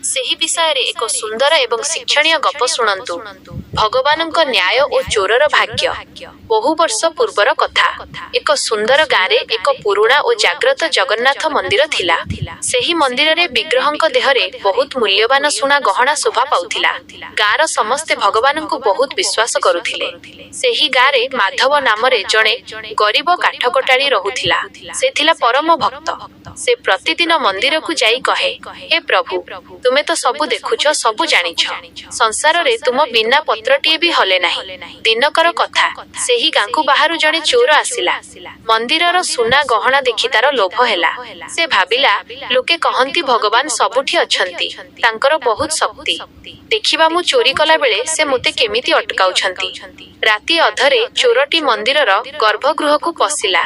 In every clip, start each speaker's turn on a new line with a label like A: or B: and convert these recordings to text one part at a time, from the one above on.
A: ସେହି ବିଷୟରେ ଏକ ସୁନ୍ଦର ଏବଂ ଶିକ୍ଷଣୀୟ ଗପ ଶୁଣନ୍ତୁ। ଭଗବାନଙ୍କ ନ୍ୟାୟ ଓ ଚୋରର ଭାଗ୍ୟ। ବହୁ ବର୍ଷ ପୂର୍ବର କଥା। ଏକ ସୁନ୍ଦର ଗାଁରେ ଏକ ପୁରୁଣା ଓ ଜାଗ୍ରତ ଜଗନ୍ନାଥ ମନ୍ଦିର ଥିଲା। ସେହି ମନ୍ଦିରରେ ବିଗ୍ରହଙ୍କ ଦେହରେ ବହୁତ ମୂଲ୍ୟବାନ ସୁନା ଗହଣା ଶୋଭା ପାଉଥିଲା। ଗାଁର ସମସ୍ତେ ଭଗବାନଙ୍କୁ ବହୁତ ବିଶ୍ୱାସ କରୁଥିଲେ। ସେହି ଗାଁରେ ମାଧବ ନାମରେ ଜଣେ ଗରିବ କାଠକଟାଳି ରହୁଥିଲା। ସେ ଥିଲା ପରମ ଭକ୍ତ। ସେ ପ୍ରତିଦିନ ମନ୍ଦିରକୁ ଯାଇ କହେ, "ହେ ପ୍ରଭୁ, ତୁମେ ତ ସବୁ ଦେଖୁଛ, ସବୁ ଜାଣିଛ। ସଂସାରରେ ତୁମ ବିନା ପତ୍ରଟିଏ ବି ହଲେ ନାହିଁ।" ଦିନକର କଥା, ସେହି ଗାଁକୁ ବାହାରୁ ଜଣେ ଚୋର ଆସିଲା। ମନ୍ଦିରର ସୁନା ଗହଣା ଦେଖି ତାର ଲୋଭ ହେଲା। ସେ ଭାବିଲା, ଲୋକେ କହନ୍ତି ଭଗବାନ ସବୁଠି ଅଛନ୍ତି, ତାଙ୍କର ବହୁତ ଶକ୍ତି। ଦେଖିବା ମୁଁ ଚୋରି କଲାବେଳେ ସେ ମୋତେ କେମିତି ଅଟକାଉଛନ୍ତି। ରାତି ଅଧରେ ଚୋରଟି ମନ୍ଦିରର ଗର୍ଭଗୃହକୁ ପଶିଲା।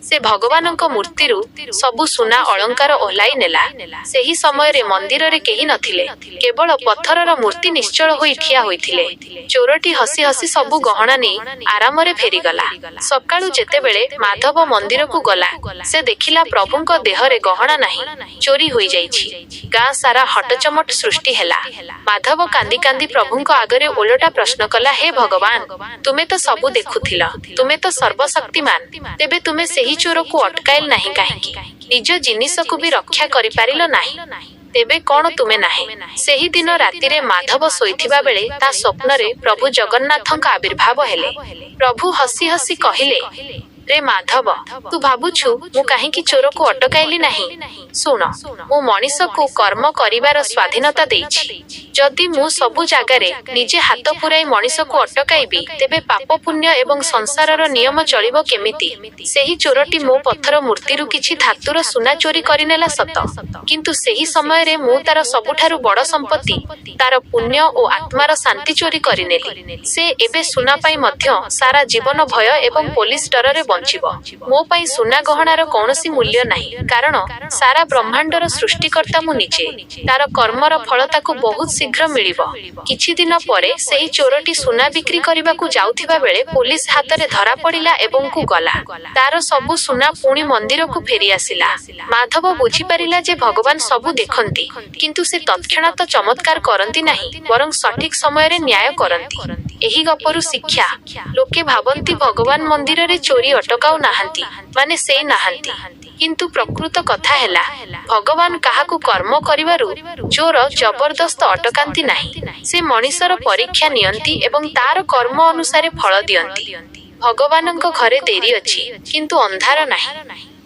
A: ସେ ଭଗବାନଙ୍କ ମୂର୍ତ୍ତିରୁ ସବୁ ସୁନା ଅଳଙ୍କାର ଓହ୍ଲାଇ ନେଲା। ସେହି ସମୟରେ ମନ୍ଦିରରେ କେହି ନଥିଲେ। କେବଳ ପଥରର ମୂର୍ତ୍ତି ନିଶ୍ଚଳ ହୋଇ ଠିଆ ହୋଇଥିଲେ। ଚୋରଟି ହସି ହସି ସବୁ ଗହଣା ନେଇ ଆରାମରେ ଫେରିଗଲା। ସକାଳୁ ଯେତେବେଳେ ମାଧବ ମନ୍ଦିରକୁ ଗଲା, ସେ ଦେଖିଲା ପ୍ରଭୁଙ୍କ ଦେହରେ ଗହଣା ନାହିଁ, ଚୋରି ହୋଇଯାଇଛି। ଗାଁ ସାରା ହଟଚମଟ ସୃଷ୍ଟି ହେଲା। ମାଧବ କାନ୍ଦି କାନ୍ଦି ପ୍ରଭୁଙ୍କ ଆଗରେ ଓଲଟା ପ୍ରଶ୍ନ କଲା, "ହେ ଭଗବାନ, ତୁମେ ତ ସବୁ ଦେଖୁଥିଲ, ତୁମେ ତ ସର୍ବଶକ୍ତିମାନ, ତେବେ ତୁମେ ସେହି ଚୋରକୁ ଅଟକାଇଲ ନାହିଁ କାହିଁକି? ନିଜ ଜିନିଷକୁ ବି ରକ୍ଷା କରିପାରିଲ ନାହିଁ। ତେବେ କଣ ତୁମେ ନାହିଁ?" ସେହିଦିନ ରାତିରେ ମାଧବ ଶୋଇଥିବା ବେଳେ ତା ସ୍ୱପ୍ନରେ ପ୍ରଭୁ ଜଗନ୍ନାଥଙ୍କ ଆବିର୍ଭାବ ହେଲେ। ପ୍ରଭୁ ହସି ହସି କହିଲେ, "ରେ ମାଧବ, ତୁ ଭାବୁଛୁ ମୁଁ କାହିଁକି ଚୋରକୁ ଅଟକାଇଲି ନାହିଁ? ଶୁଣ, ମୁଁ ମଣିଷକୁ କର୍ମ କରିବାର ସ୍ୱାଧୀନତା ଦେଇଛି। ଯଦି ମୁଁ ସବୁ ଜାଗାରେ ନିଜେ ହାତ ପୂରାଇ ମଣିଷକୁ ଅଟକାଇବି, ତେବେ ପାପ ପୁଣ୍ୟ ଏବଂ ସଂସାରର ନିୟମ ଚଳିବ କେମିତି? ସେହି ଚୋରଟି ମୋ ପଥର ମୂର୍ତ୍ତିରୁ କିଛି ଧାତୁର ସୁନା ଚୋରି କରିନେଲା ସତ, କିନ୍ତୁ ସେହି ସମୟରେ ମୁଁ ତାର ସବୁଠାରୁ ବଡ଼ ସମ୍ପତ୍ତି, ତାର ପୁଣ୍ୟ ଓ ଆତ୍ମାର ଶାନ୍ତି ଚୋରି କରିନେଲି। ସେ ଏବେ ସୁନା ପାଇଁ ମଧ୍ୟ ସାରା ଜୀବନ ଭୟ ଏବଂ ପୋଲିସ ଡରରେ ବଞ୍ଚିବ। ମୋ ପାଇଁ ସୁନା ଗହଣାର କୌଣସି ମୂଲ୍ୟ ନାହିଁ, କାରଣ ସାରା ବ୍ରହ୍ମାଣ୍ଡର ସୃଷ୍ଟିକର୍ତ୍ତା ମୁଁ ନିଜେ। ତାର କର୍ମର ଫଳ ତାକୁ ବହୁତ ଶୀଘ୍ର ମିଳିବ।" କିଛି ଦିନ ପରେ ସେହି ଚୋରଟି ସୁନା ବିକ୍ରି କରିବାକୁ ଯାଉଥିବା ବେଳେ ପୋଲିସ ହାତରେ ଧରାପଡ଼ିଲା ଏବଂ କୁ ଗଲା। ତାର ସବୁ ସୁନା ପୁଣି ମନ୍ଦିରକୁ ଫେରିଆସିଲା। ମାଧବ ବୁଝିପାରିଲା ଯେ ଭଗବାନ ସବୁ ଦେଖନ୍ତି, କିନ୍ତୁ ସେ ତତ୍କ୍ଷଣାତ ଚମତ୍କାର କରନ୍ତି ନାହିଁ, ବରଂ ସଠିକ ସମୟରେ ନ୍ୟାୟ କରନ୍ତି। ଏହି ଗପରୁ ଶିକ୍ଷା: ଲୋକେ ଭାବନ୍ତି ଭଗବାନ ମନ୍ଦିରରେ ଚୋରି ଅଟକାଉ ନାହାନ୍ତି, ମାନେ ସେ ନାହାନ୍ତି। କିନ୍ତୁ ପ୍ରକୃତ କଥା ହେଲା, ଭଗବାନ କାହାକୁ କର୍ମ କରିବାରୁ ଜୋର ଜବରଦସ୍ତ ଅଟକାନ୍ତି ନାହିଁ। ସେ ମଣିଷର ପରୀକ୍ଷା ନିଅନ୍ତି ଏବଂ ତାର କର୍ମ ଅନୁସାରେ ଫଳ ଦିଅନ୍ତି। ଭଗବାନଙ୍କ ଘରେ ଡେରି ଅଛି, କିନ୍ତୁ ଅନ୍ଧାର ନାହିଁ।